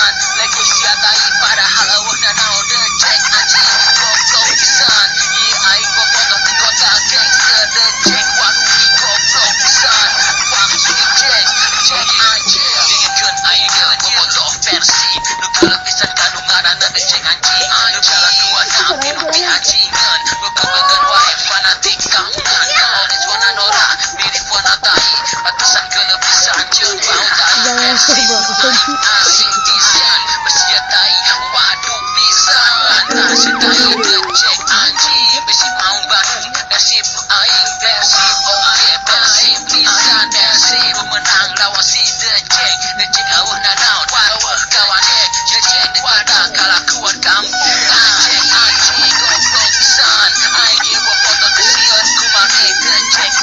pisan. Lego sia tai padahal eueuh nanaon The Jack anjing goblok pisan. Ieu aing bobotoh di kota gangster The Jack waduh goblok pisan. Fuck you Jack, Jack anjing. Dengekeun aing bobotoh Persib nu kalebisan kanu ngaranna The Jack anjing. Nu kalakuan tapi nu pianjingan. Bebeungeun wae fanatik kampungan. Oris warna norak mirip warna tai. Pantesan kelebisan jeung bau tai. Jangan Persib coba. Aing asing pisan. Besi tai waduh pisan. Lantar si tai The Jack anjing. Bisi maung Bandung Persib aing Persib oke Persib pisan Persib menang lawan si The Jack. The Jack eueuh nanaon eueuh kawane. The Jack wadah kalakuan kampung. The Jack anjing goblok pisan. Aing ieu bobotoh teu sieun ku maneh The Jack.